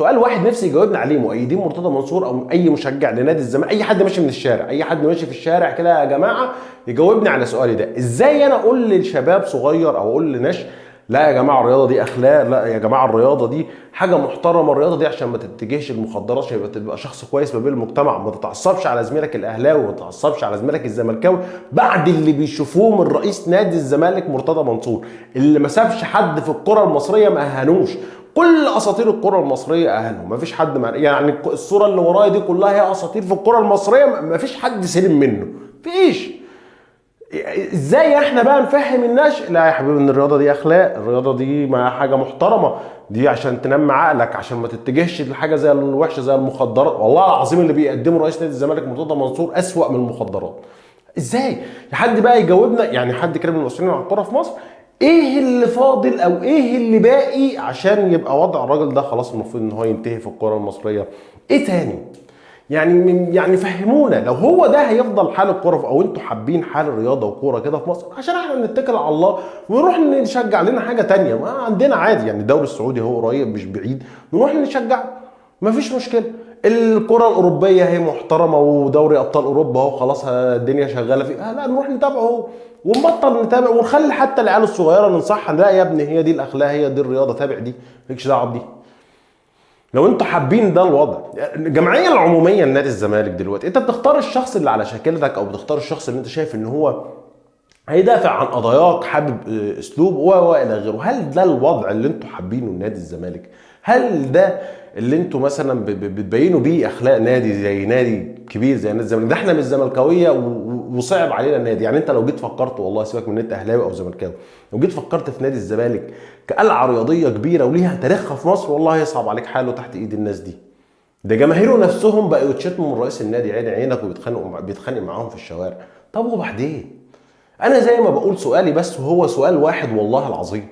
سؤال واحد نفسي يجاوبنا عليه مؤيدين مرتضى منصور او اي مشجع لنادي الزمالك، اي حد ماشي من الشارع، اي حد ماشي في الشارع كده يا جماعة يجاوبني على سؤالي ده. ازاي انا اقول للشباب صغير او اقول لنشء لا يا جماعة الرياضة دي اخلاق، لا يا جماعة الرياضة دي حاجة محترمه، الرياضة دي عشان ما تتجهش المخدرات، عشان تبقى شخص كويس ما بين المجتمع، ما تتعصبش على زميلك الاهلاوي وما تتعصبش على زميلك الزملكاوي بعد اللي بيشوفوه من رئيس نادي الزمالك مرتضى منصور اللي ما سابش حد في الكره المصرية ما اهانوش. كل اساطير الكره المصرية اهانهم، ما فيش حد مع... يعني الصورة اللي ورايا دي كلها هي اساطير في الكره المصرية، ما فيش حد سلم منه، فيش. ازاي احنا بقى نفهم النشء لا يا حبيبي ان الرياضة دي اخلاق، الرياضة دي ما حاجة محترمه، دي عشان تنمي عقلك، عشان ما تتجهش لحاجة زي الوحشة زي المخدرات. والله العظيم اللي بيقدمه رئيس نادي الزمالك مرتضى منصور اسوأ من المخدرات. ازاي حد بقى يجاوبنا، يعني حد كده من المسؤولين عن الكورة في مصر، ايه اللي فاضل او ايه اللي باقي عشان يبقى وضع الراجل ده خلاص المفروض ان هو ينتهي في الكورة المصرية؟ ايه تاني؟ يعني فهمونا لو هو ده هيفضل حال الكورة او انتوا حابين حال الرياضة وكوره كده في مصر، عشان احنا نتكل على الله ونروح نشجع لنا حاجة تانية. ما عندنا عادي، يعني الدوري السعودي هو قريب مش بعيد، نروح نشجع ما فيش مشكلة. الكره الاوروبية هي محترمه ودوري ابطال اوروبا اهو خلاص الدنيا شغالة فيه، لا نروح نتابعه اهو ونبطل نتابع، ونخلي حتى العيال الصغيرة ننصحها لا يا ابني هي دي الاخلاق، هي دي الرياضة، تابع دي، مالكش دعوه بدي. لو انتوا حابين ده الوضع. الجمعية العمومية لنادي الزمالك دلوقتي انت بتختار الشخص اللي على شاكلتك، او بتختار الشخص اللي انت شايف ان هو هيدافع عن قضاياك، حابب اسلوب و الى غيره. هل ده الوضع اللي انتوا حابينه لنادي الزمالك؟ هل ده اللي انتوا مثلا بتبينوا بيه اخلاق نادي زي نادي كبير زي نادي الزمالك؟ ده احنا مش زملكاويه وصعب علينا النادي. يعني انت لو جيت فكرت، والله سيبك من ان انت اهلاوي او زملكاوي، لو جيت فكرت في نادي الزمالك كقلعه رياضية كبيرة وليها تاريخها في مصر، والله يصعب عليك حاله تحت ايد الناس دي. ده جماهيره نفسهم بقوا يتشتموا من رئيس النادي عين عينك، وبيتخانقوا بيتخانق معاهم في الشوارع. طب وبعدين؟ انا زي ما بقول سؤالي بس وهو سؤال واحد والله العظيم،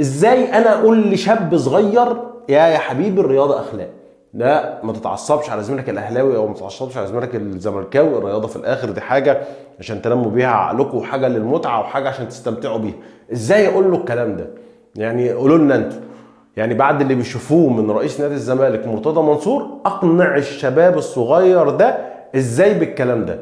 ازاي انا اقول لشاب صغير يا حبيبي الرياضة اخلاق، لا ما تتعصبش على زميلك الاهلاوي او ما تتعصبش على زميلك الزملكاوي، الرياضة في الاخر دي حاجة عشان تنموا بيها عقلكم وحاجه للمتعه وحاجه عشان تستمتعوا بيها. ازاي اقول له الكلام ده؟ يعني قولوا لنا انتوا، يعني بعد اللي بيشوفوه من رئيس نادي الزمالك مرتضى منصور، اقنع الشباب الصغير ده ازاي بالكلام ده؟